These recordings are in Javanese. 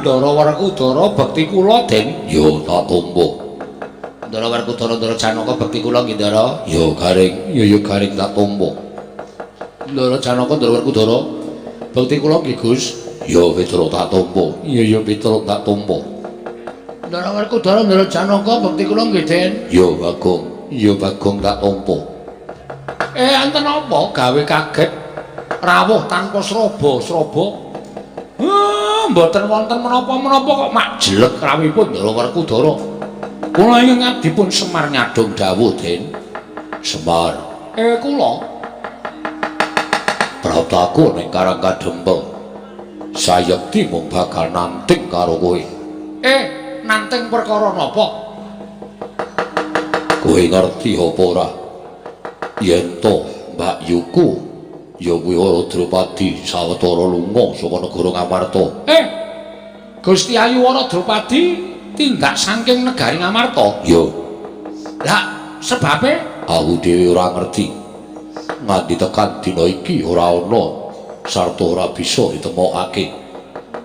Ndara Werkudara bekti kula, Den. Ya tak tampa. Ndara Werkudara, Ndara Janaka bekti kula nggih, Ndara. Ya Garing, ya ya Garing tak tampa. Ndara Janaka, Ndara Werkudara bekti kula nggih, Gus. Ya Petruk tak tampa. Ya ya Petruk tak tampa. Ndara Werkudara, Ndara Janaka bekti kula nggih, Den. Ya Bagong, ya Bagong tak tampa. Enten apa gawe kaget rawuh tanpa sraba-sraba? Mboten wonten menapa-menapa kok mak jelek rawuhipun Ndara Werkudara. Kula ingkang ngabdipun Semar nyadong dawuh, Den. Semar. Kula praptaku ning Karang Kadempel. Sayekti mung bakal nanting karo kowe. Nanting perkara napa? Kowe ngerti apa ora? Yen to Mbak Yuku ya kuwi Wara Drupadi sawetara lunga saka negara Ngamarta. Gusti Ayu Wara Drupadi tindak saking negari Ngamarta? Ya. Lah, sebabe aku dhewe ora ngerti. Nganti tekan dina iki ora ana sarta ora bisa ditemokake.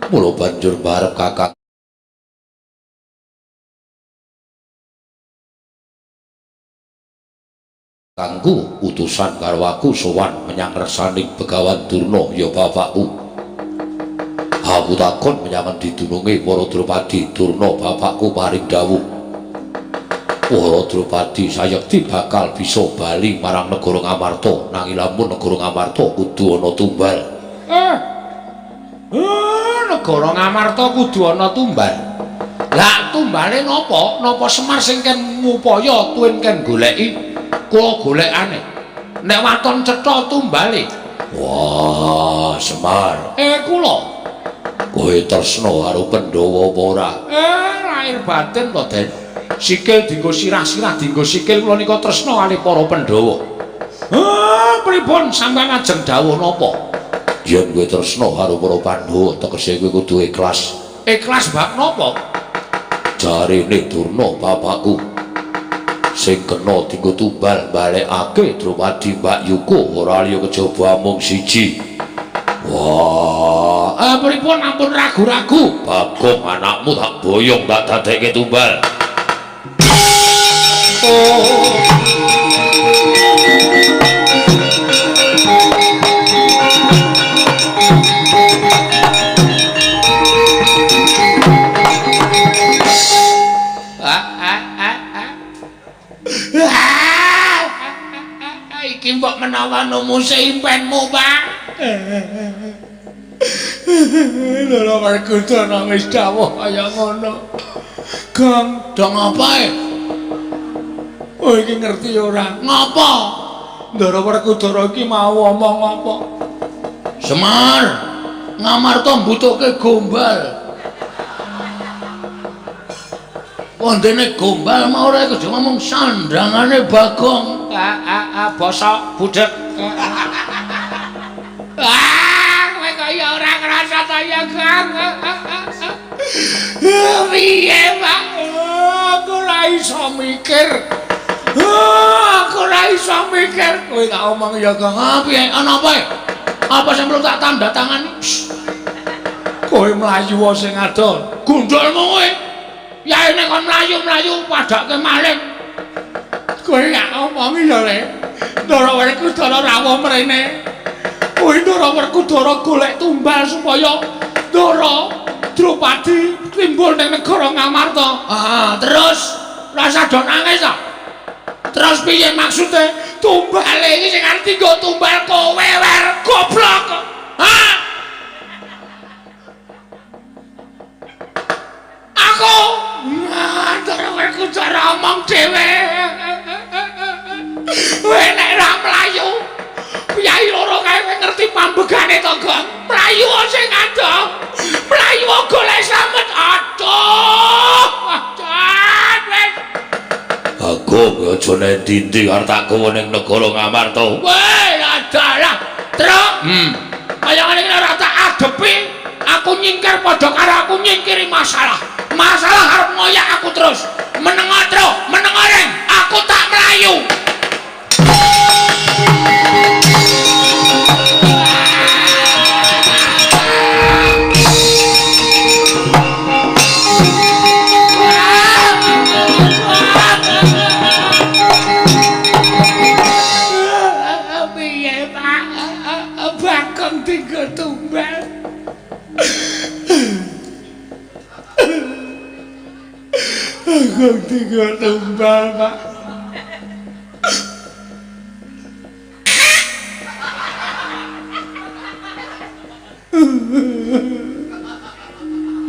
Mula banjur barep kakang kanggo utusan karo aku sowan menyang resaning Begawan Durna ya bapakku. Aku takon menyang endi dununge Wara Drupadi. Durna bapakku paring dawuh, Wara Drupadi sayekti bakal bisa bali marang negara Ngamarta, nanging lamun negara Ngamarta kudu ana tumbal. Negara Ngamarta kudu ana tumbal. Lah tumbale napa? Napa Semar sing ken ngupaya tuwin ken goleki? Kula golekane. Nek waton cetha tumbale. Wah, Semar. Kula. Kowe tresna karo Pandhawa apa ora? Lahir batin to, Den. Sikil dienggo sirah, sirah dienggo sikil, kula nika tresna kalih para Pandhawa. Pripun sampeyan ajeng dawuh napa? Yen kowe tresna karo para Pandhawa, tegese kowe kudu ikhlas. Ikhlas bab napa? Jarene Durna bapakku sing kena dienggo tumbal balekake Drupadi Mbak Yuku ora liya kejaba amung siji. Wah, pripun ampun ragu-ragu? Bagong anakmu tak boyong tak dadekke tumbal. Oh. Iki mbok menawa numuse impenmu, Pak. Lha Werkudara wis dawuh kaya ngono. Gong, dong apa e? Oh, iki ngerti ora? Ngapa? Ndara Werkudara iki mau omong apa? Semar, Ngamarta mbutuhke gombal. Wondene gombal mau ora aja ngomong sandangane Bagong. Bosok budhek. Kowe kaya ora ngrasa ta ya, Kang? Piye, Pak? Aku ora iso mikir. Aku ora iso mikir. Kowe tak omong ya, Kang. Piye? Ana apa? Apa sing perlu tak tanda tangani? Kowe mlayu sing ado. Gundulmu kowe. Ya nek kon mlayu-mlayu padake maling. Kowe gak omongi ya, Le. Ndara Werkudara rawuh mrene. Kowe Ndara Werkudara golek tumbal supaya Ndara Drupadi timbul ning negara Ngamarta. Terus rasa do nangis ta? Terus piye maksude? Tumbale iki sing arep dienggo tumbal kowe, Wer, goblok. Hah? Aku Ndara Werkudara omong dhewe. Kowe nek ora mlayu, piyai loro kae kowe ngerti pambegane to, Gong? Mlayu sing adoh. Mlayu golek slamet. Aduh. Aduh, wis. Bagong aja nendi-endi arep tak gawa ning negara Ngamarta. Weh, adalah. Truk. Kaya ngene iki ora tak adepi. Aku nyingkir padha karo aku nyingkiri masalah. Masalah arep ngoyak aku terus. Menengo, Truk, menengo reng. Aku tak mlayu. Bagong tinggal tumbal, Pak.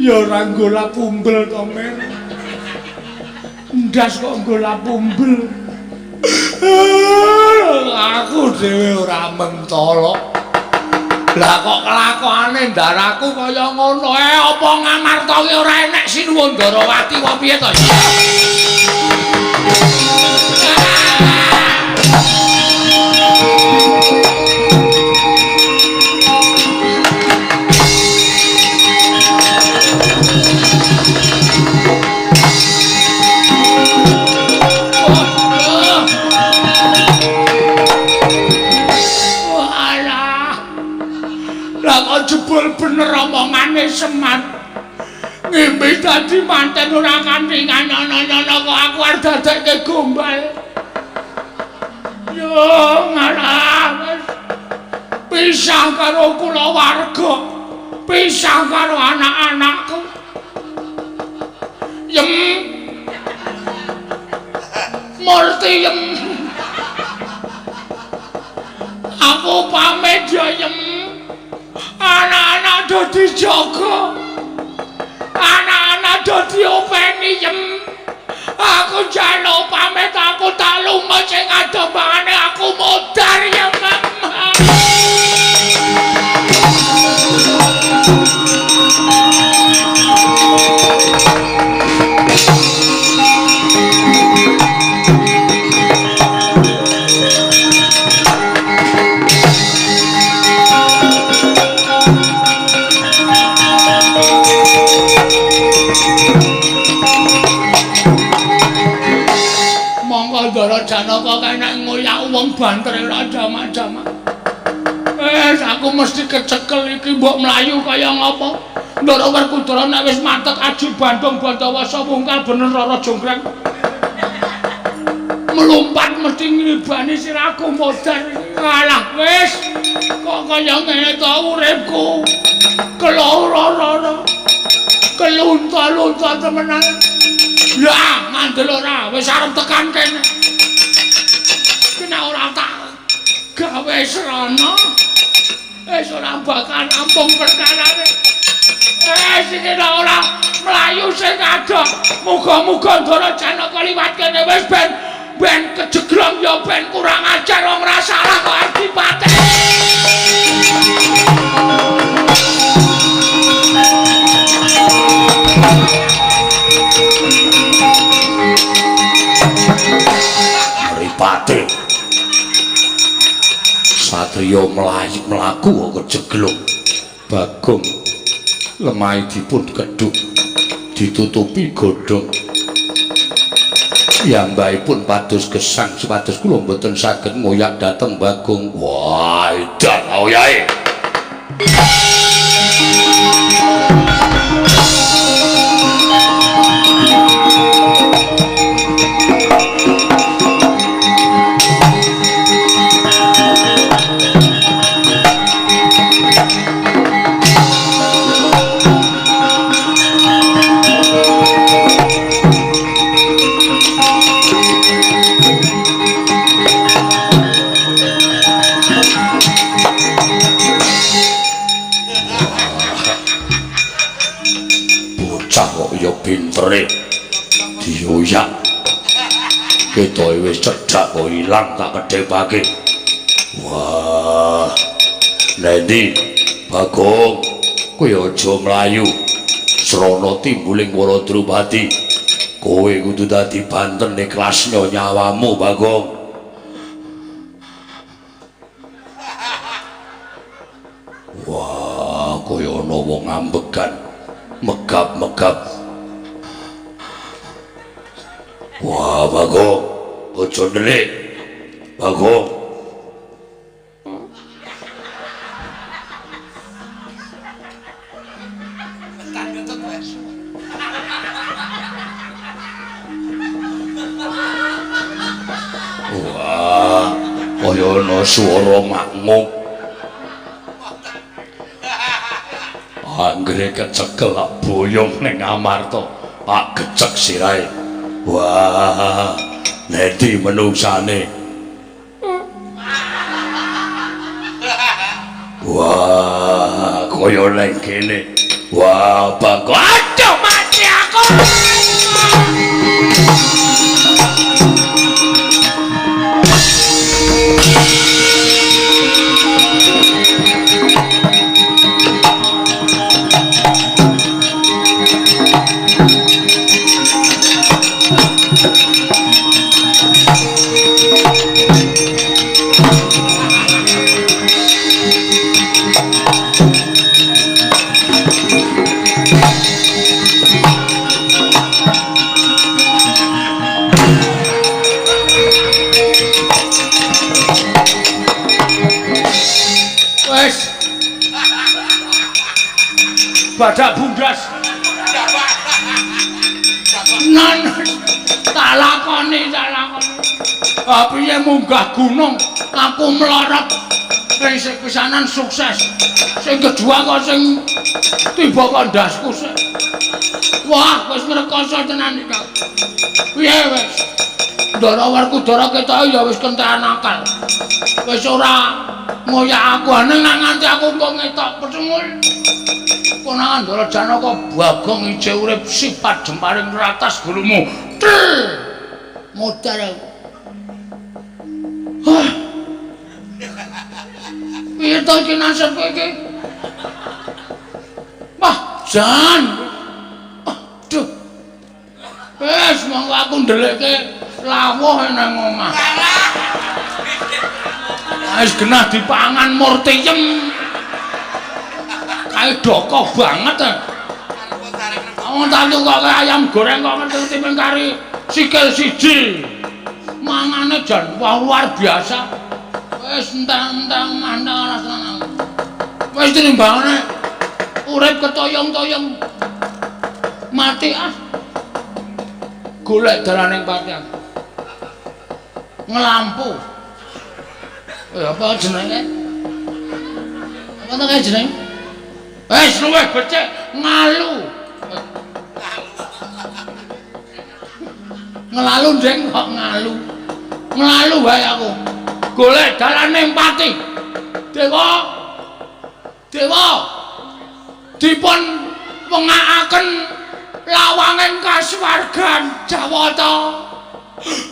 Ya ora nggo lapumbel to, Mer. Ndas kok nggo lapumbel. Aku dhewe ora mentolo. Lah kok kelakuane ndaraku kaya ngono. Apa Ngamarta ki ora enek Sinuwun Ndarawati apa piye to? Jebul bener omongane Semar. Ngimpi dadi manten ora kanthi ngono-ngono kok aku arep dadekke gombal. Yo ngalah wis pisah karo kulawarga, pisah karo anak-anakku. Yem Murti yem. Aku pamit ya yem. Anak-anak do dijaga. Anak-anak do diopeni yem. Aku njaluk pamit, aku tak lunga sing adombane aku modar yem. Monggo Ndara Janaka kene ngoyak wong banter ora jamak-jamak. Wis aku mesti kecekel iki mbok mlayu kaya ngapa. Ndara Werkudara nek wis matek aji Bandung Bandawasa wungkal bener Rara Jonggrang. Melompat mesti nglibani sirahku modar. Alah wis kok kaya ngene to uripku. Keloro-loro. Kelunta-lunta temenan. Lah ngandel ora wis arep tekan kene. Kena ora tak gawe srana. Wis ora bakal rampung perkarane. Wis iki ora mlayu sing adoh. Muga-muga Ndara Janaka liwat kene wis ben kejeglong ya ben kurang ajar wong ora salah kok arep dipateni. Mripate satriya mlaku kok kejeglong. Bagong lemahe dipun kedhuk ditutupi godhong. Piyambakipun pados gesang supados kula mboten saged ngoyak dhateng Bagong. Wah, edan oyahe. Pintere dioyak ketoke wis cedhak kok ilang tak kedhepake. Wah, nendi Bagong kowe aja mlayu srana timbuling para Drupadi. Kowe kudu dadi bantene kelasnya nyawamu Bagong. Wah, kaya ana wong ambegan megap-megap. Wah, Bagong, aja ndelik. Bagong. Wah, kaya ana swara makmuk. Anggere kecekel lak boyong ning Amarta, tak gecek sirahe. Wah, nedi menungsane. Wah, kaya nang kene. Wah, Bagong. Aduh, mati aku. Wes. Badak bundas. Nan tak lakoni, tak lakoni. Ah piye munggah gunung, aku mlorot. Sing pisanan sukses. Sing kedua kok sing tiba kok ndasku sik. Wah, wis ngrekoso tenan iki. Piye wis? Ndara Werkudara ketoke ya wis kentekan akal. Wis ora ngoyak aku aneh nang nganti aku kok ngetok pecungul. Konangan Ndara Janaka Bagong ijeh urip sifat jemparing ratas gulumu. Tel. Modar aku. Hah. Piye to iki nasibku iki? Wah, jan. Aduh. Wis monggo aku ndelekke lawuh nang omah. Wis genah dipangan murtiyem. Kae doko banget. Wong tak tukoke ayam goreng kok ngerti ping kari sikil siji. Mangane jan wah luar biasa. Wis entek-entek mandang ora seneng. Wis tinimbangane urip ketoyong-toyong. Mati ah. Golek dalaning pati. Ngelampu. Apa jenenge? Apa to kae jenenge? Wis luwih becik ngalu. Ngelalu ndeng kok ngalu. Ngelalu wae aku. Golek dalane pati. Dewa. Dewa. Dipun wengakaken lawanging kasuwargan Jawata.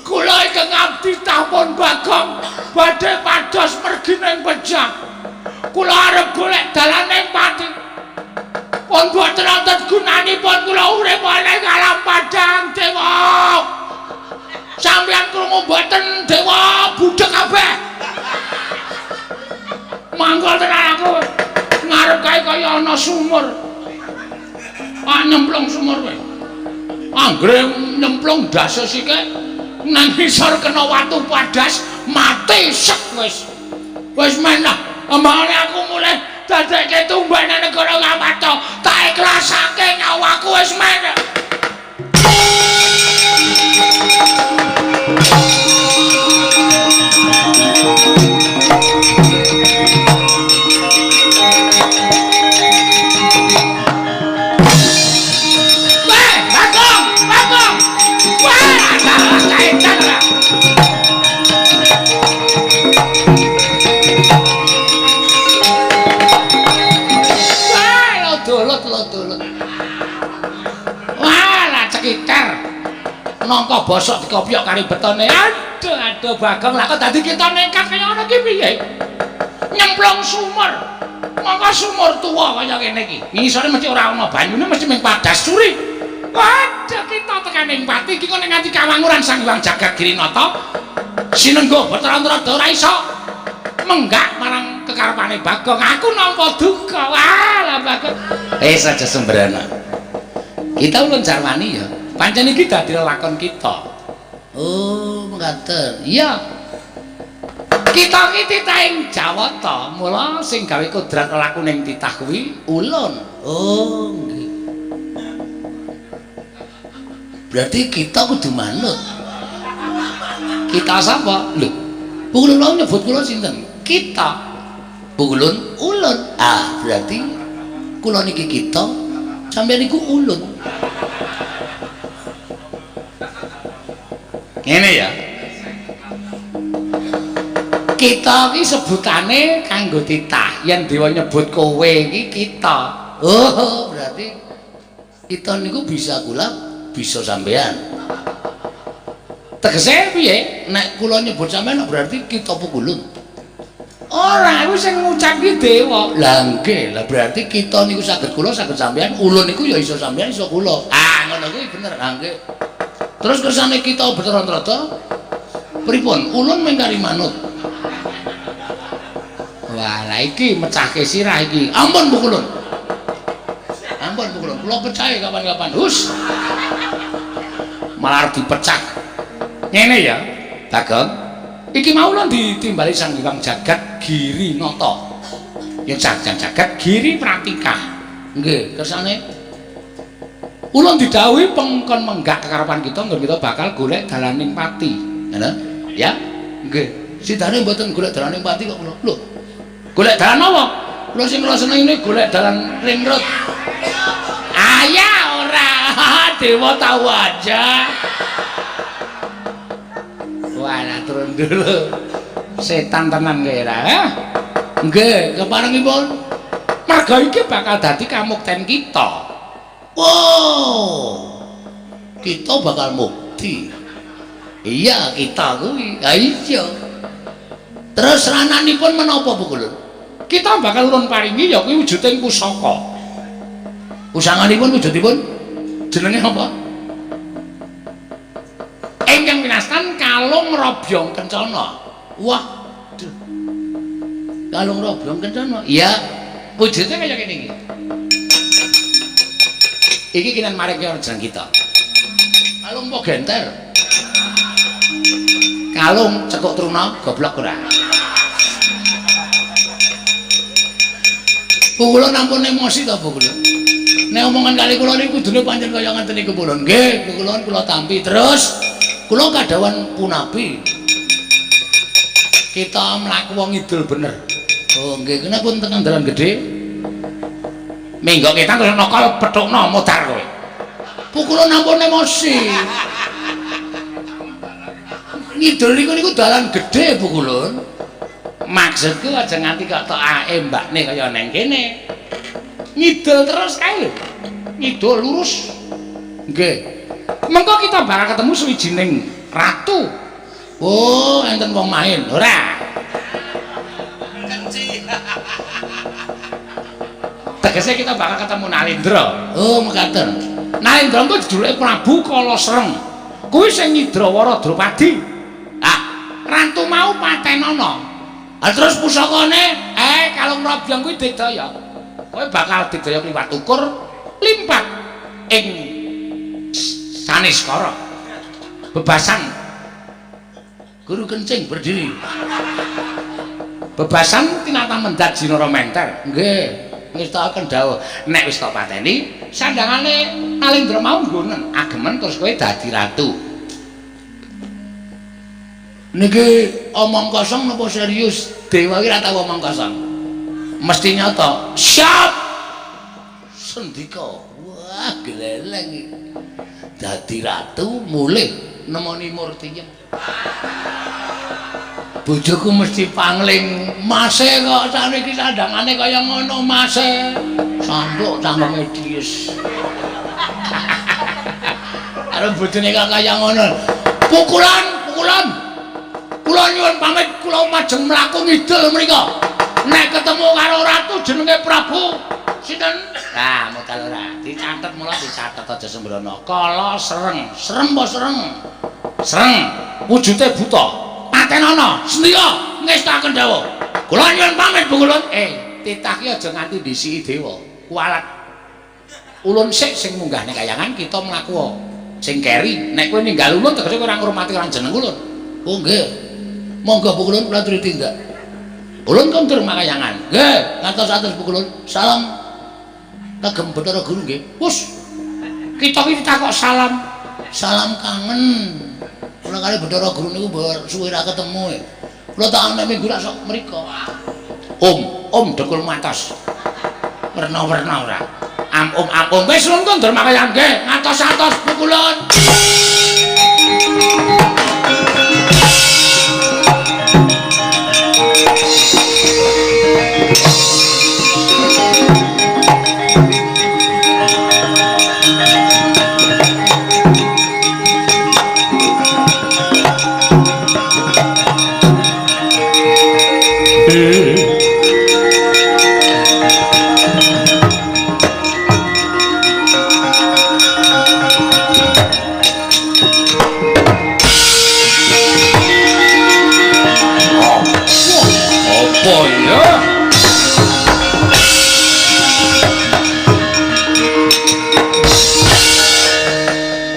Kula ingkang abdi tampun Bagong badhe pados mergi ning pejah. Kula arep golek dalane pati. Pun boten wonten gunanipun kula urip ing alam padang dewa. Sampeyan krungu mboten dewa budhek kabeh. Mangga tenan aku ngarep kae kaya ana sumur. Ah nyemplung sumur kowe. Anggere nyemplung ndase sike nang ngisor kena watu padas mati sek wis. Wis men lah, ambane aku mulih dadekke tumbak nang negara Ngamarta, tak ikhlasake nyawaku wis men. Weh, Bagong, Bagong. Wah, ana kaitan ora. Wah, lodolot lodolot. Wah, lah cekitar. Nangka bosok dikopyok kari betone. Aduh, aduh Bagong, lah kok dadi kita nekat kaya ngono ki piye? Nyemplung sumur. Mongko sumur tuwa kaya ngene iki. Ngisore mesti ora ana banyune, mesti ming padas suri. Waduh, kita tekaning pati iki kok nek nganti kawanguran Sang Hyang Jagat Girinata sinengguh Bathara Narada ora iso menggak marang kekarepane Bagong. Aku nampa duka. Wah, lah Bagong. Wis aja sembrana. Kita ulun jarwani ya. Pancen iki dadi lelakon kita. Oh, mekaten. Iya. Kita iki titahing Jawata, mula sing gawe kodrat lelakuning titah kuwi ulun. Oh, nggih. Berarti kita kudu manut. Kita sapa? Lho, Ulun wau nyebut kula sinten? Kita. Ulun ulun. Ah, berarti kula niki kita, sampeyan niku ulun. Ngene ya. Kita iki sebutane kanggo titah. Yen dewa nyebut kowe iki kita. Oh, berarti kita niku bisa kula, bisa sampean. Tegese piye? Nek kula nyebut sampean berarti kita pukulun. Ora, iku sing ngucap ki dewa. Lah nggih, lah berarti kita niku saged kula, saged sampean, ulun niku ya iso sampean, iso kula. Ah, ngono kuwi bener. Ah nggih. Terus kersane kita Bathara Narada pripun? Ulun mengkari manut. Wah, lah iki mecahke sirah iki. Ampun pukulun. Ampun pukulun. Kula pecahe kapan-kapan. Hus. Malah dipecah. Ngene ya, Bagong. Iki mau lho ditimbali Sang Hyang Jagat Giri Nata. Ya Sang Jagat Giri Pratikah. Nggih, kersane ulun didhawuhi pengkon menggak kekarepan kita nggon kita bakal golek dalaning pati. Ngono? Ya? Nggih. Sidane mboten golek dalaning pati kok kula. Lho. Golek dalan apa? Kula sing kula senengine golek dalan ring road. Ayah ora. Dewa tahu aja. Wah, turun dulu. Setan tenan kowe ra? Nggih, keparengipun. Marga iki bakal dadi kamukten kita. Wow. Kita bakal mukti. Iya, kita kuwi. Ha iya. Terus rananipun menapa, Bu Kulun? Kita bakal ulun paringi ya kuwi wujuding pusaka. Pusanganipun wujudipun jenenge apa? Ingkang winastan kalung robyong kencana. Wah, duh. Kalung robyong kencana. Iya, wujudnya kaya ngene iki. Iki kinan maring jeneng kita. Kalung apa genter? Kalung cekuk truna goblok ora. Kula nampun emosi to, Bu Kulun. Nek omongan kali kula niku kudune pancen kaya ngaten niku kula. Nggih, Bu Kulun kula tampi terus. Kula kadhawan punapi. Kita mlaku wong ngidul bener. Oh nggih, kena pun tekan dalan gedhe. Minggo kita terus nokol pethukno modar kowe. Kula nampun emosi. Ngidul niku niku dalan gedhe Bu Kulun. Maksudku aja nganti kok tok ae mbakne kaya neng kene. Ngidul terus kae lho. Ngidul lurus. Nggih. Mengko kita bakal ketemu suwijining ratu. Oh, enten wong main. Ora. Kenci. Tegese kita bakal ketemu Nalendra. Oh, mekaten. Nalendra kuwi judule Prabu Kalasreng. Kuwi sing nyidrawara Drupadi. Ah, ratu mau patenana. Ah, terus pusakane, kalung robyong kuwi digdaya. Kowe bakal digdaya kliwat ukur limpat ing Saniskara. Bebasan guru kencing berdiri. Bebasan tinata mendat Jinara Menter. Nggih, ngestakaken dawuh. Nek wis tok pateni, sandangane Nalendra mau nggonen agemen terus kowe dadi ratu. Niki omong kosong napa serius? Dewa iki ora tau omong kosong. Mesti nyata. Siap. Sendika. Wah, gleleng iki. Dadi ratu mulih nemoni Murtiyem. Bojoku mesti pangling, mase kok saniki sandangane kaya ngono mase. Sanduk cangkeme dies. Karo bojone kok kaya ngono. Pukulan, pukulan. Kula nyuwun pamit, kula majeng mlaku ngidul mriko. Nek ketemu karo ratu jenenge Prabu sinten? Nah, modal ora. Dicatet mula dicatet aja sembrono. Kala sereng, serem apa sereng? Sereng, wujude buta. Patenana, sendika ngestakaken dawuh. Kula nyuwun pamit, Bu Kulun. Titah ki aja nganti ndhisiki dewa. Kualat. Ulun sik sing munggahne kayangan kita mlaku sing keri. Nek kowe ninggal ulun tegese kowe ora ngurmati lan jeneng ulun. Oh nggih. Monggo Bu Kulun kula aturi tindak. Ulun kondur makayangan. Nggih, ngantos-atos Bu Kulun. Salam kagem Bathara Guru nggih. Wus. Kita iki ditakok salam. Salam kangen. Kula kali Bathara Guru niku suwe ra ketemu. Kula tak ana minggu rak sok mriko. Om, om dekul matos. Werna-werna ora. Am om am om wis ulun kondur makayangan nggih. Ngantos-atos Bu Kulun.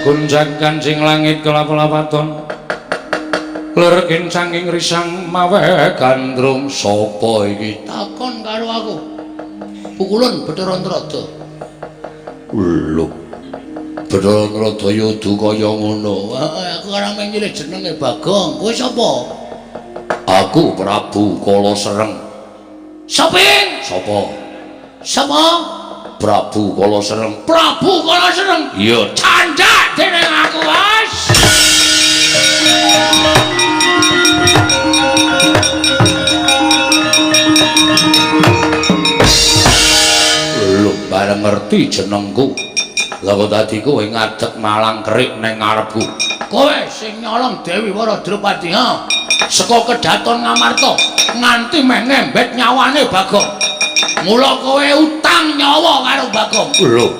Gonjang kanjing langit kelap-lapaton. Ler kincanging risang mawe gandrung. Sapa iki? Takon karo aku. Pukulun Bathara Narada. Lho. Bathara Narada ya udu kaya ngono. Aku ora nyilih jenenge Bagong. Kowe sapa? Aku Prabu Kala Sereng. Sapa? Sapa? Sapa? Prabu Kala Sereng. Prabu Kala Sereng. Iya, candhak dening aku, Mas. Lho, bareng ngerti jenengku. Lah kok dadi kowe ngadeg malang kerik ning ngarepku. Kowe sing nyolong Dewi Wara Drupadi, ha? Saka kedaton Ngamarta nganti meh ngembet nyawane Bagong. Mula kowe utang nyawa karo Bagong. Lho,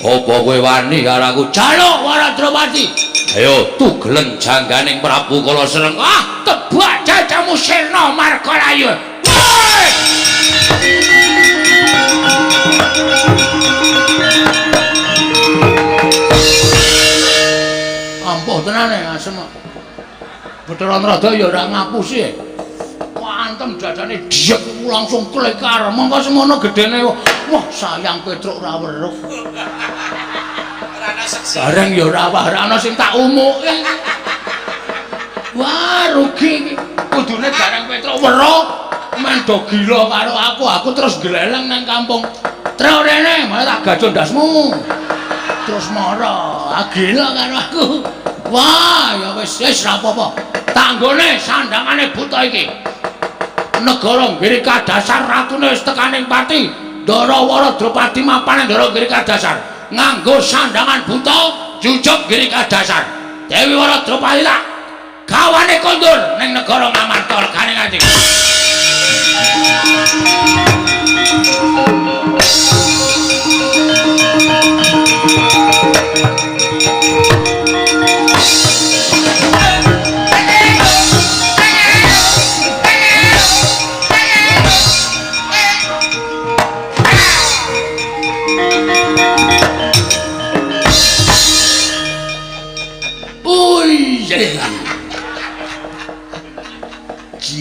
apa kowe wani karo aku? Jaluk Wara Drupadi. Ayo tugelen jangganing Prabu Kala Sereng. Ah, tebak jajamu sirna marga layu. Woi! Ampuh tenane asem. Bathara Narada ya ora ngapusi. Antem dadane dyek langsung klekar. Mongko semono gedene. Wah, sayang Petruk ora weruh. Bareng ya ora ana sing tak umuke. Wah, rugi iki. Kudune bareng Petruk weruh men do gila karo aku. Aku terus gleleng nang kampung. Truk rene, malah tak gajo ndasmu. Terus mara, gila karo aku. Wah, ya wis wis ra apa-apa. Tanggone sandangane buta iki. Negara Giri Kadasar ratune wis tekaning pati. Ndara Wara Drupadi mapan Ndara Giri Kadasar. Nganggo sandangan buta jujuk Giri Kadasar. Dewi Wara Drupadi tak gawane kondur ning negara Ngamarta regane nganti.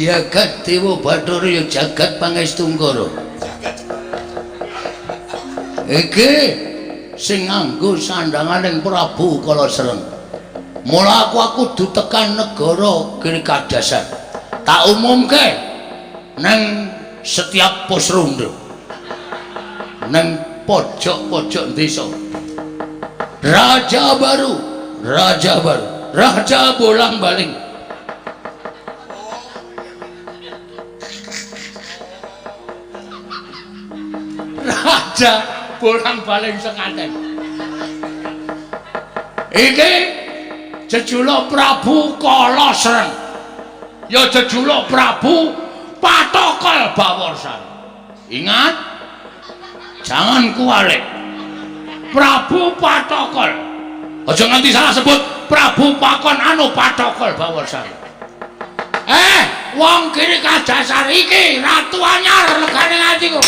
Jagat Dewa Bathara ya jagat Pangestungkara. Iki sing nganggo sandanganing Prabu Kala Sereng. Mula aku kudu tekan negara Giri Kadasar. Tak umumke nang setiap pos ronda. Nang pojok-pojok desa. Raja baru, raja baru, raja bolang-baling. Raja bolang-baling sekaten. Iki jejuluk Prabu Kala Sereng. Ya jejuluk Prabu Patokol Baworsari. Ingat, jangan kuwalik. Prabu Patokol. Aja nganti salah sebut Prabu Pakon anu Patokol Baworsari. Wong Giri Kadasar iki ratu anyar legane atiku.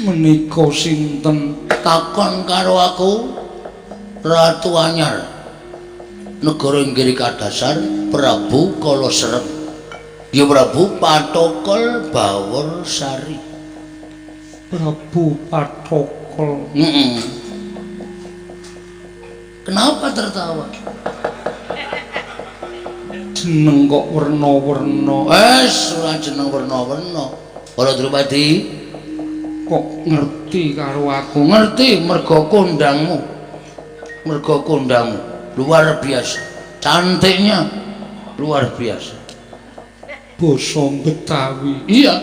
Menika sinten? Takon karo aku Ratu Anyar negara Giri Kadasar Prabu Kala Sereng. Ya Prabu Patokol Baworsari. Prabu Patokol. Kenapa tertawa? Jeneng kok werna-werna. Wes ora jeneng werna-werna. Para Drupadi kok ngerti karo aku? Ngerti mergo kondangmu. Mergo kondangmu luar biasa. Cantiknya luar biasa. Basa Betawi. Iya.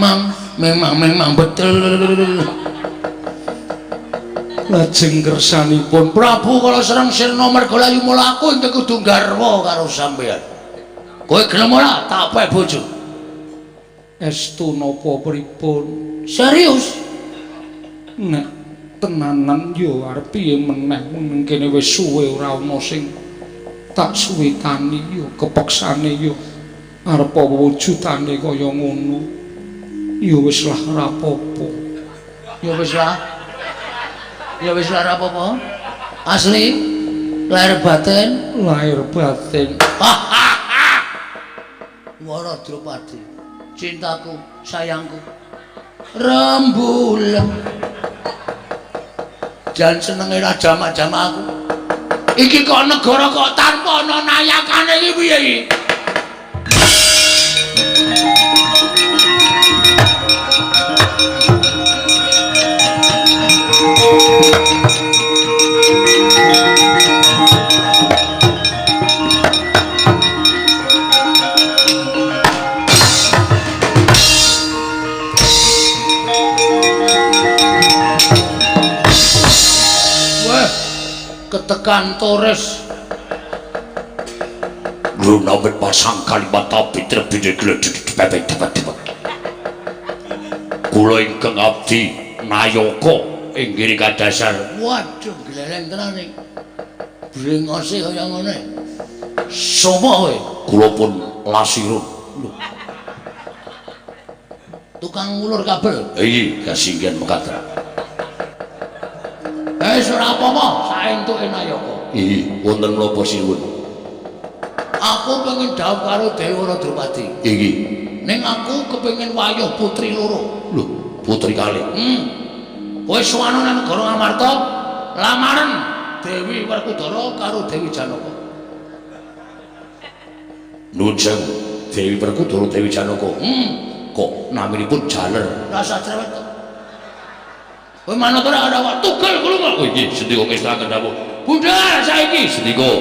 Mang memang betul. Lajeng kersanipun Prabu kala sereng sirna merga layu mula aku ingkang kudu garwa karo sampeyan. Kowe gelem ora tak pek bojo? Estu napa pripun? Serius? Nek tenanan yo arep piye meneh wong kene wis suwe ora ana sing tak suwitani yo kepeksane yo arep apa wujudane kaya ngono. Ya wis lah ora apa-apa. Ya wis lah. Ya wis lah ora apa-apa. Asli lahir batin, lahir batin. Wara Drupadi, cintaku, sayangku. Rembulan. Jan senenge ra jamak-jamak aku. Iki kok negara kok tanpa ana nayakane iki piye iki? Wah, ketekan Torres. Lunamit pasang kalimat tapi terbini gledek bebek dapat dapat. Kula ingkang abdi nayaka ing ngiri kadasar. Waduh, gleleng tenan iki. Brengose kaya ngene. Sapa kowe? Kula pun Lasirun. Lho. Tukang ngulur kabel. Iya, kasinggihan mekatra. Wis ora apa-apa, saentuke nayaka. Iya, wonten menapa sinuwun? Aku pengen dhawuh karo Dewi Drupadi. Iki. Ning aku kepengin wayuh putri loro. Lho, putri kalih. Kowe suwana nang negara Ngamarta, lamaran Dewi Werkudara karo Dewi Janaka. Nuwun sewu, Dewi Werkudara Dewi Janaka. Kok naminipun jaler. Rasa cerewet to. Kowe manut ora ora kok tugel kulunga. Oh iki sendika ngestakaken dawuh. Budal saiki sendika.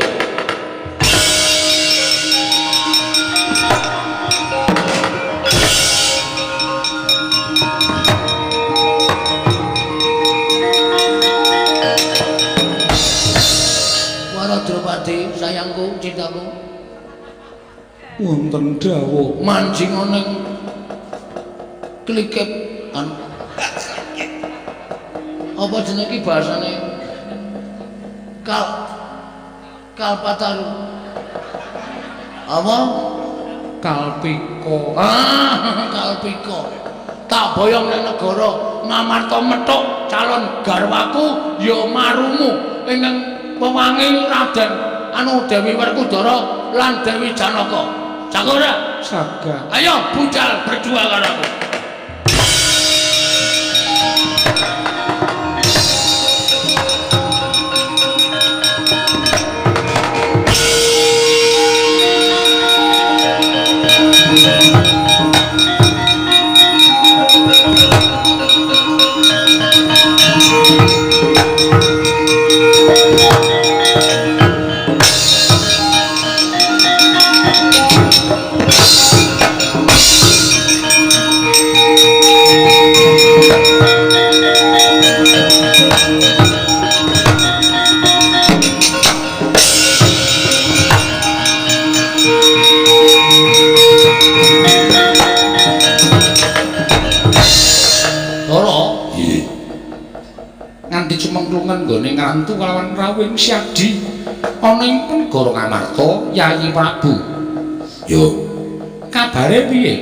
Drupadi, sayangku, cintaku. Wonten dawuh manjing ning klikip anu. Apa jenenge iki bahasane? Kalpataru. Apa? Kalpika. Ah, Kalpika. Tak boyong ning negara Ngamarta methuk calon garwaku ya marumu ingkang pewangi Raden anu Dewi Werkudara lan Dewi Janaka. Jago ora? Saged. Ayo budal berdua karo aku. Cumengklungan nggone ngrantu kalawan rawuhing Syadi ana ing negara Ngamarta Yayi Prabu. Yo, kabare piye?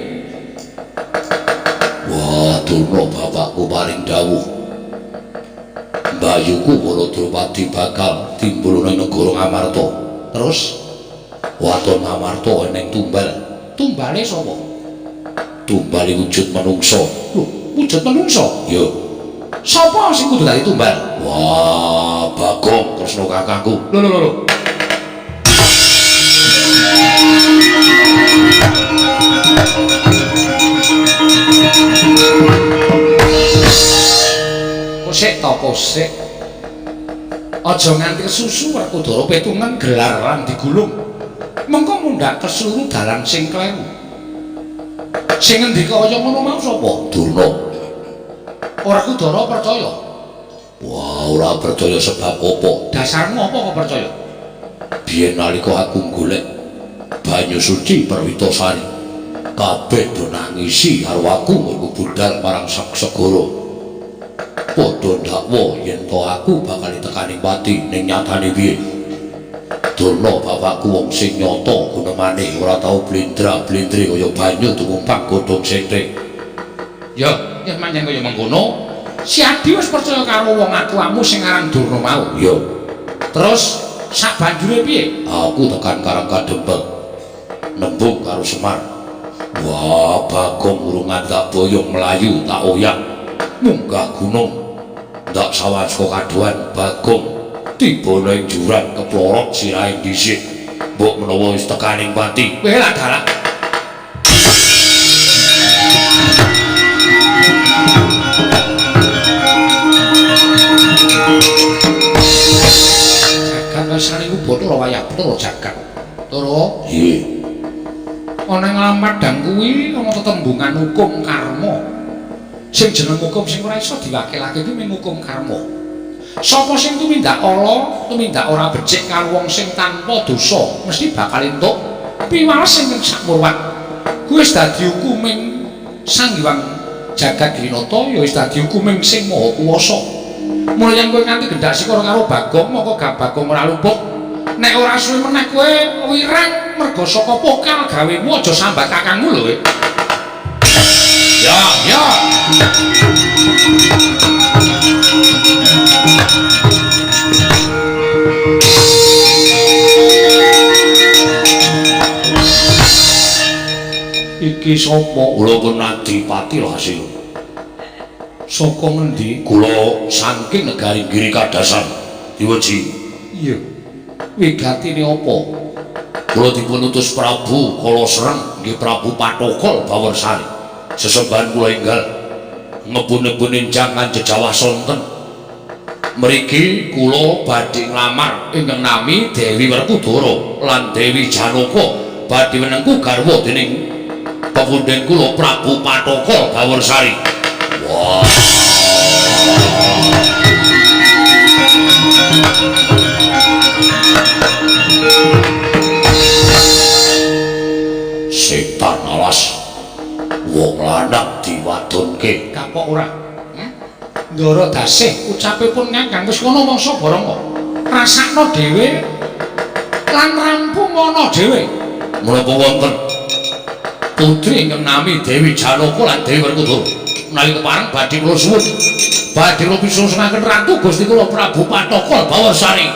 Wah, durna bapakku paring dawuh. Mbayuku para Drupadi bakal timbul ana ing negara Ngamarta. Terus waton Ngamarta eneng tumbal. Tumbale sapa? Tumbale wujud manungsa. Lho, wujud manungsa? Yo. Sapa sing kudu dadi tumbal? Wah, Bagong Kresna kakangku. Lho lho lho. Kosek to kosek. Aja nganti kesusu Werkudara petungan gelar lan digulung. Mengko mundhak keseluruh dalan sing kleru. Sing ngendika kaya ngono mau sapa? Durna. Werkudara percaya? Wah, ora percaya sebab apa? Dasarmu apa kok percaya? Biyen nalika aku golek banyu suci Perwitasari, kabeh do nangisi karo aku mergo budal marang segara. Padha ndakwa yen to aku bakal tekani pati, ning nyatane piye? Durna bapakku wong sing nyata gunemane ora tau blendra-blendre kaya banyu tumumpang godhong sente. Ya, yen pancen kaya mengkono, si Adi wis percaya karo wong atuamu sing aran Durna mau. Ya. Terus sak banjure piye? Aku tekan Karang Kadempel. Nembung karo Semar. Wah, Bagong urungan tak boyong mlayu tak oyak. Munggah gunung. Ndak sawah saka kaduan Bagong tiba ning jurang keplorot sirahe dhisik. Mbok menawa wis tekaning pati. Kowe lah dalah. Jagat wis niku Bathara wayah Bathara jagat. Tara? Nggih. Ana ing alam padhang kuwi ana tetembungan hukum karma. Sing jeneng hukum sing ora iso diwakilake kuwi mung hukum karma. Sapa sing tumindak ala, tumindak ora becik karo wong sing tanpa dosa, mesti bakal entuk piwales sing sakmurwat. Kuwi wis dadi hukuming Sang Hyang Jagat Winata, ya wis dadi hukuming sing Maha Kuwasa. Mula yen kowe nganti gendak sikara karo Bagong, moko Bagong ora luput. Nek ora suwe meneh kowe wirang merga saka pokal gawemu aja sambat kakangmu lho kowe. Ya, ya. Iki sapa? Kula pun Adipati Hasil. Saka ngendi? Kula saking negari Giri Kadasan. Diweji. Iya. Wigatine apa? Kula dipun utus Prabu Kalasereng nggih Prabu Pathokol Bawersari. Sesembahan kula enggal ngebun-nebun jangan jejawah sonten. Mriki kula badhe nglamar ingkang nami Dewi Werkudara lan Dewi Janaka badhe wenengku garwa dening pepunden kula Prabu Pathokol Bawersari. Wah. Setan alas. Wong lanang diwadonke. Kapok ora? Ndara dasih ucape pun ngangkang wis ngono mangsa baranga. Rasakno dhewe lan rampung ana dhewe. Menapa wonten putri ingkang nami Dewi Janaka lan Dewi Werkudara. Menawi kepareng badhe kula suwun. Badhe kula pisuwunaken Ratu Gusti kula Prabu Pathokol Bawersari.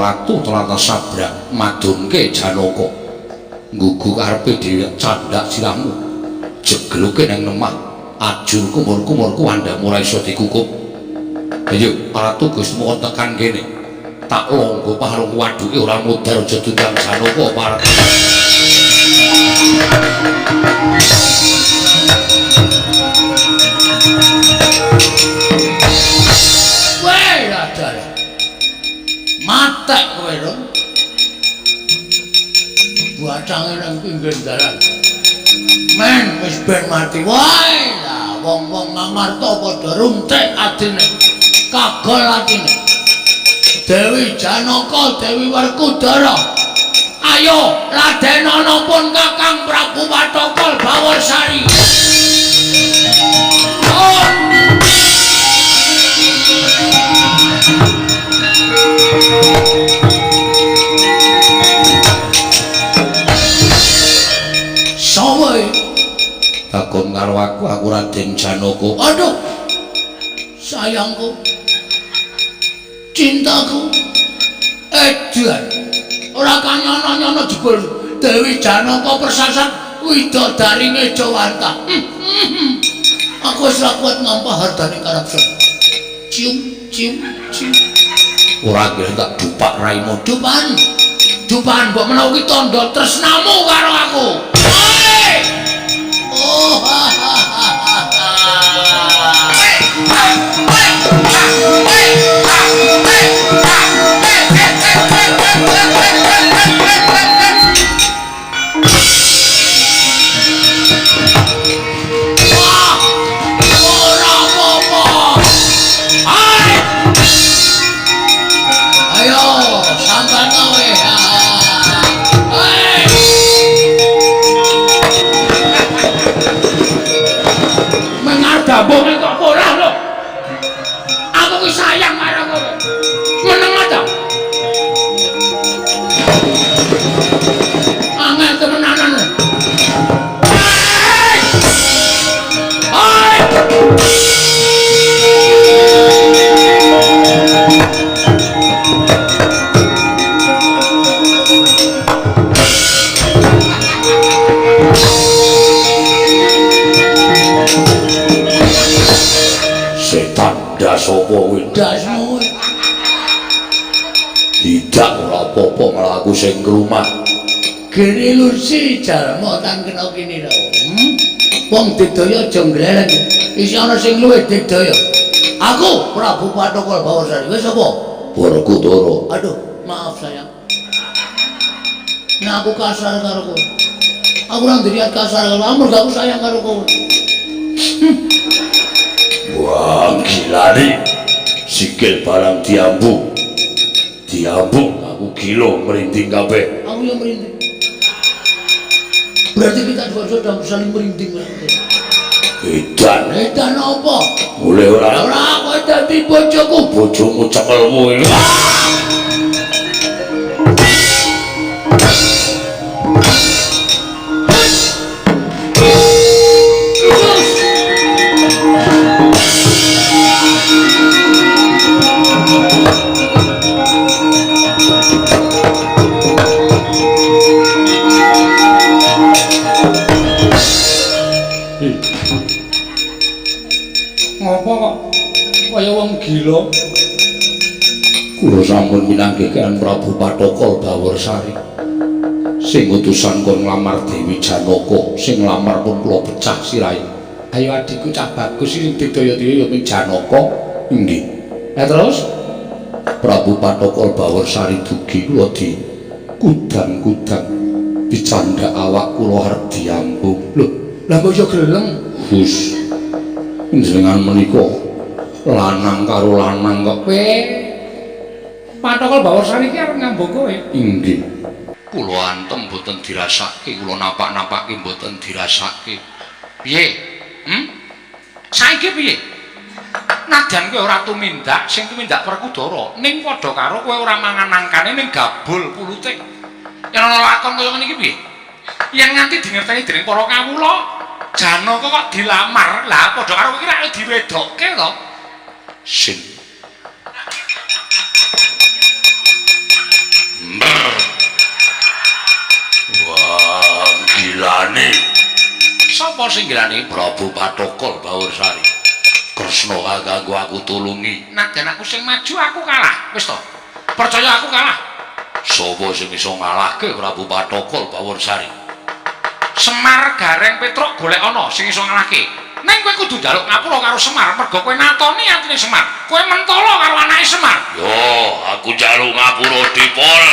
Ratu Tlatah Sabrang madunke Janaka nggugu karepe dhewe candhak sirahmu jegluke nang lemah ajur kumur-kumurku andhamu ora iso dikukup. Ayo Ratu Gustimu kon tekan kene tak longgo parung waduke ora mudhar aja dundang Janaka parek. Weh dalah matek kowe lho. Bacange nang pinggir dalan. Men wis ben mati wae. Lah wong-wong Ngamarta padha runtik atine. Kagol atine. Dewi Janaka, Dewi Werkudara. Ayo ladenana pun Kakang Prabu Pathokol Bawersari. Oh. Sawe Takon karo aku, aku Raden Janaka. Aduh. Sayangku. Cintaku. Edan. Ora kanyono-nyono jebul Dewi Janaka persasat widodarine Jawanta. Aku wis ora kuat nampa hardane karepsan. Cium, cium, cium. Ora kira tak dupak raimu. Dupan. Dupan mbok menawa ki tandha tresnamu karo aku. Oi! Oh ha ha ha ha. Wah! Ora apa-apa. Hai! Ayo, sambat kowe. Hei! Mengardambung kok ora lho. Aku ki sayang karo kowe. Meneng ta? Angel temenanan. Hei! Hei! Setan ndas apa kuwi? Ndasmu. Tidak ora apa-apa malah aku sing ngrumah. Gene lusi jalma tan kena kene lho. Wong didaya aja ngleleng. Isih ana sing luwih didaya. Aku Prabu Pathokol Bawasari. Wis apa? Werkudara. Aduh, maaf sayang. Nah aku kasar karo kowe. Aku ora ndiriat kasar karo kowe, mergo aku sayang karo kowe. Wah, gilani. Sikil barang diambung. Diambung aku gila merinding kabeh. Aku yang merinding. Berarti kita dua sudah saling merinding berarti. Edan, edan apa? Boleh ora? Ora, kowe dadi bojoku. Bojomu cekelmu iki. Ngopo kok kaya wong gila? Kula sampun minanggih kaliyan Prabu Pathokol Bawarsari. Sing utusan kon nglamar Dewi Janaka, sing nglamar pun kula pecah sirahe. Ayo adikku cah bagus sing didaya-daya ya ming Janaka. Nggih. Lah terus Prabu Pathokol Bawarsari dugi kula di kudang-kudang dicandhak awak kula arep diambung. Lho, lah mbok yo gelem. Hus. Jenengan menika lanang karo lanang kok. Kowe Pathokol Bawarsari iki arep ngambung kowe. Inggih. Kula antem mboten dirasake, kula napak-napake mboten dirasake. Piye? Saiki piye? Nadyan kowe ora tumindak, sing tumindak Werkudara, ning padha karo kowe ora mangan angkane ning gabul pulute. Yen ana lakon kaya ngene iki piye? Yen nganti dingerteni dening para kawula, Janaka kok dilamar, lah padha karo kowe iki rak diwedokke to. Sin. Wah, gilane. Sapa sing gilane? Prabu Pathokol Bawarsari. Kresna kanggo aku tulungi. Nadyan aku sing maju aku kalah. Wis to. Percaya aku kalah. Sapa sing iso ngalahke Prabu Pathokol Bawarsari? Semar Gareng Petruk golek ana sing iso ngalahke. Ning kowe kudu njaluk ngapura karo Semar mergo kowe natoni atine Semar. Kowe mentolo karo anake Semar. Yo, aku njaluk ngapura dipol.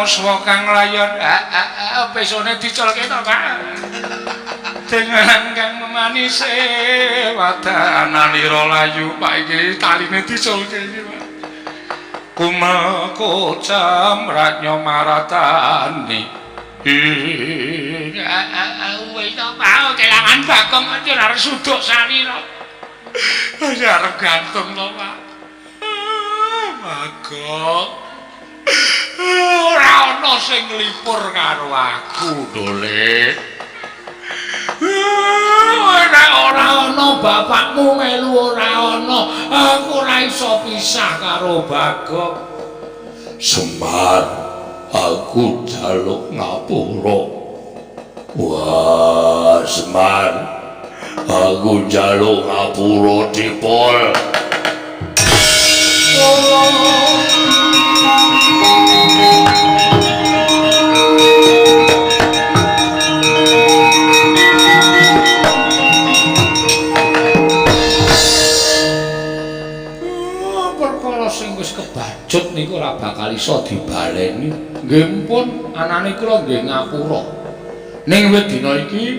Swa kang layon. Pesone diculke to, Pak. Dengan kang memanise wadananira layu, Pak, iki taline diculke iki, Pak. Kumekocam ratnya maratani. Wis to, Pak, kelangan Bagong aja arep suduk salira. Aja arep gantung to, Pak. Bagong. Ora ana sing nglipur karo aku, Dole. Ora ana bapakmu melu ora ana, aku ora iso pisah karo Bagong. Semar, aku njaluk ngapura. Wah, Semar, aku njaluk ngapura dipol. Perkara sing wis kebacut niku ora bakal iso dibaleni. Nggih pun anane kula nggih ngapura. Ning wit dina iki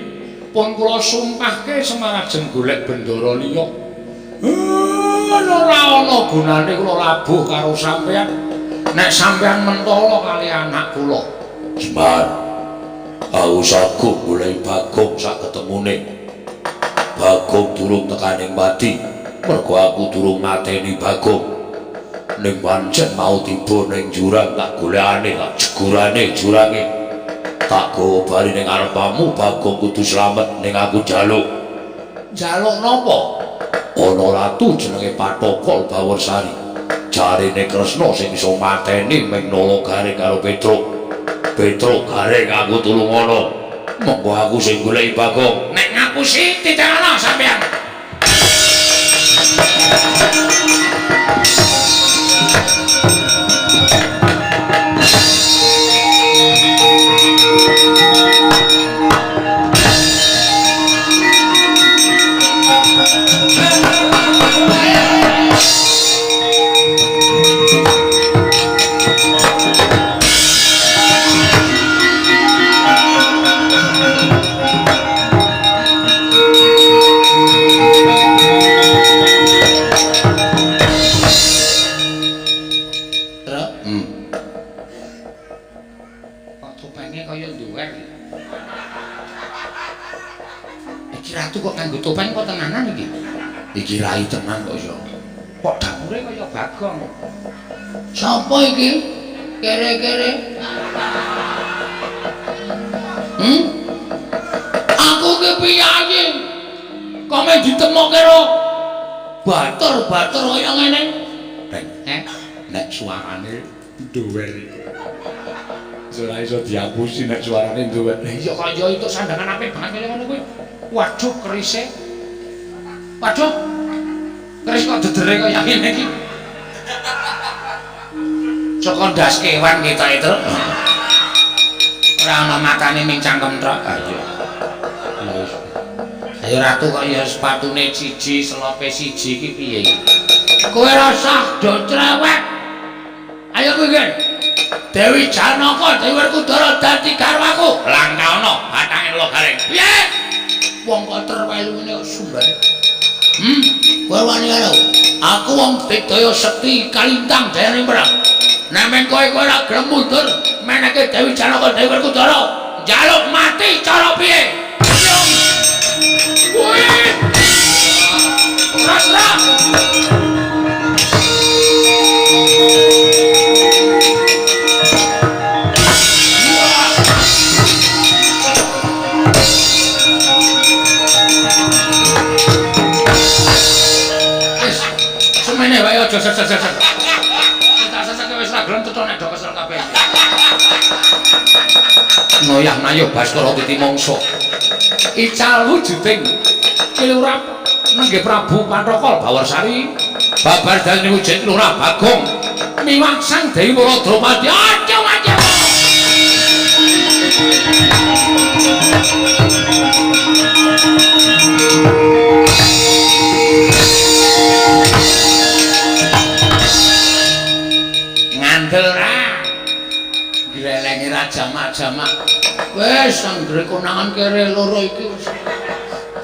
pun kula sumpahke Semar ajeng golek bendara liya. Ora ana gunane kula labuh karo sampeyan nek sampeyan mentala kali anak kula. Semar, aku saguh golek Bagong sak ketemune. Bagong durung tekaning pati, mergo aku durung mateni Bagong. Ning pancen mau tiba ning jurang tak golekane, tak jegurane jurange. Tak gawa bali ning ngarepamu, Bagong kudu slamet ning aku njaluk. Njaluk napa? Ana ratu jenenge Pathokol Bawersari. Jarene Kresna sing iso mateni Mengnala Gareng karo Petruk. Petruk Gareng aku tulungono. Monggo aku sing goleki Bagong. Nek ngapusi titenono sampeyan. Topeng kok tenanan iki? Iki rai tenan kok iso. Kok dapure kaya Bagong. Sapa iki? Kere-kere. Aku ki piyayi. Kok men ditemokke karo batur-batur kaya ngene? Reng, nek suarane nduwer iki. Ora iso diapusi nek suarane nduwer. Lah iya kok ya itu sandangan apik banget kaya ngono kuwi. Waduh kerise. Waduh. Keris kok dedere kaya ngene iki. Saka ndas kewan kita itu. Ora ana matane ning cangkem tok. Ayo. Ayo ratu kok ya sepatune siji, selope siji iki piye iki? Kowe rasah do cerewet. Ayo kowe iki. Dewi Janaka, Dewi Werkudara dadi garwaku. Langka ana batange lo Gareng. Piye? Wong kok terwelu ngene kok sumbare. Kowe wani karo aku wong digdaya sekti kalintang dayane perang. Nek men kowe ora gelem mundur meneke Dewi Janaka Dewi Werkudara njaluk mati cara piye? Kuwi. Rasra. Semene wae aja sesek-sesek. Tak sesek wis ra gelem cetha nek do kesel kabeh. Noyah nayuh Baskara titi mangsa. Ical wujuding Kilurah nenggih Prabu Pathokol Bawarsari babar dadi wujud Lurah Bagong miwah Sang Dewi Wara Drupadi. Aja mati. Ngandel ra. Sundere konangan kere loro iki wis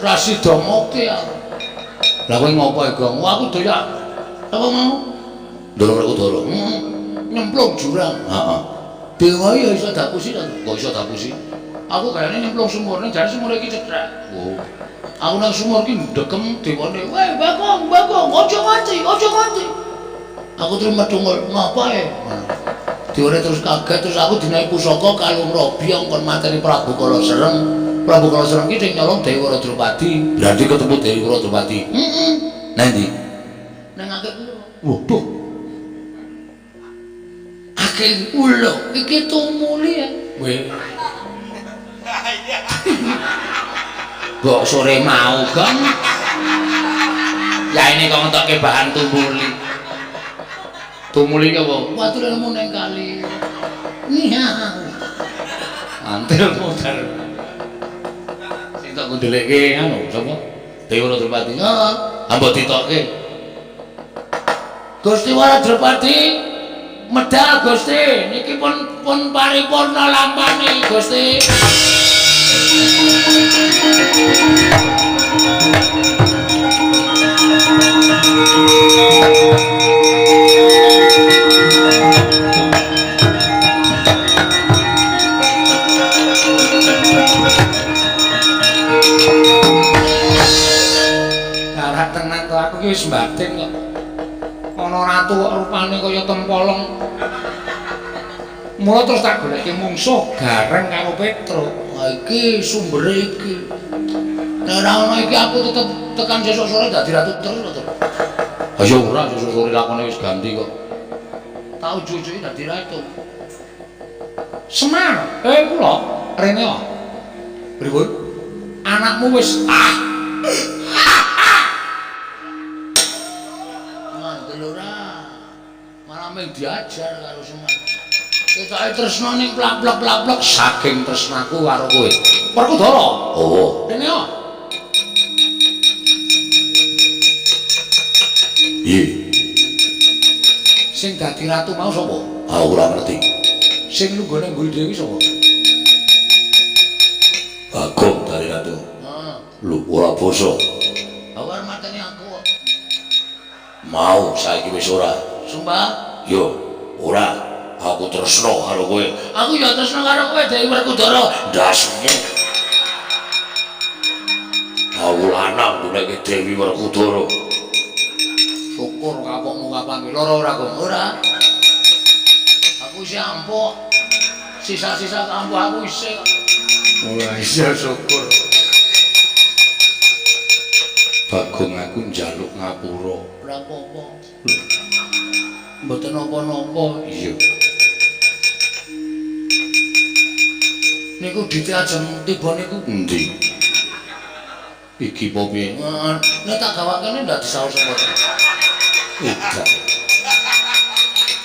ora sida moke aku. Lah kowe ngopo e, Gong? Aku doyak. Apa mau? Ndoro Werkudara. Nyemplung jurang. Heeh. Dewa ya iso dapusi ta? Kok iso dapusi? Aku kayane nyemplung sumur, ning jare sumur iki cethek. Oh. Aku nang sumur ki ndekem dewane. Weh, Bagong, Bagong, aja nganti, aja nganti. Aku terus medungul, ngapa e? Dewane terus kaget, terus aku dinaiki pusaka kalung robi kon mateni Prabu Kala Sereng. Prabu Kala Sereng ki sing nyolong Dewi Wara Drupadi. Berarti ketemu Dewi Wara Drupadi. Heeh. Nang ndi? Nang akeh kuwi. Waduh. Akeh ulo iki tumuli ya. Weh. Kok sore mau, Gong? Ya ini kok ngetokke bahan tumuli. Tumuli ki apa? Watu nemu ning kali. Iya. Antil modar. Sing tak kundelekke anu sapa? Dewi Wara Drupadi. Heeh. Mbok ditokke. Gusti Wara Drupadi medal Gusti, niki pun paripurna lampane Gusti. Darah tenan to aku ki wis batin kok. Ana ratu kok rupane kaya tempolong. Mula terus tak goleki mungsuh Gareng karo Petruk. Wah iki sumbere iki. Nek ora ana iki aku tetep tekan sesuk sore dadi ratu terus to. Ha ya ora sesuk sore lakone wis ganti kok. Tak ujuk-ujuki dadi ratu. Semar, kula rene kok. Pripun? Anakmu wis ah. Ngandel ora. Malah mung diajar karo Semar. Ketoke tresna ning plak-plak-plak saking tresnaku karo kowe. Werkudara. Oh. Rene kok. Piye? Sing dadi ratu mau sapa? Aku ora ngerti. Sing lunggone mburi dhewe sapa? Bagong dari ratu. Heeh. Lho ora basa. Aku arep mateni aku kok. Mau saiki wis ora. Sumpah? Yo, ora. Aku tresna karo kowe. Aku ya tresna karo kowe Dewi Werkudara. Ndasmu. Aku lanang goleki Dewi Werkudara. Syukur kapokmu kapan kowe lara ora, Gong? Ora. Aku isih ampuh. Sisa-sisa kampuh aku isih kok. Ora iya syukur. Bagong aku njaluk ngapura. Ora apa-apa. Mboten napa-napa. Iya. Niku dite ajeng tiba niku endi? Iki apa piye? Nek tak gawakene ndak disaur sapa. Udah.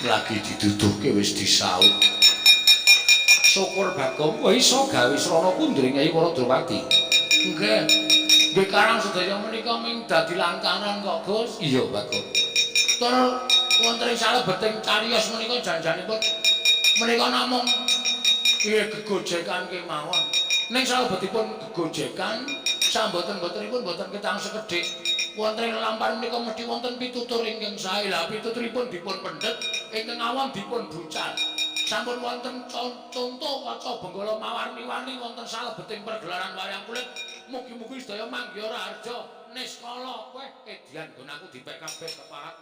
Lagi diduduhke wis disaut. Syukur Bagong kowe iso gawe srana kundring Kyai Wara Drupadi. Nggih. Nggih karang sedaya menika ming dadi lantaran kok, Gus. Iya, Bagong. Tur wonten ing salebeting cariyos menika janjanipun menika namung nggih gegojekan kemawon. Ning salebetipun gegojekan samboten-botenipun boten ketang sekedhik. Wonten ing lampahan menika mesti wonten pitutur ingkang sae. Lah pituturipun dipun pendhet, ingkang awon dipun bucal. Sampun wonten conto kaca benggala mawarni-warni wonten salebeting pergelaran wayang kulit. Mugi-mugi sedaya manggiha raharja niskala. Kowe edian nggon aku dipek kabeh keparat.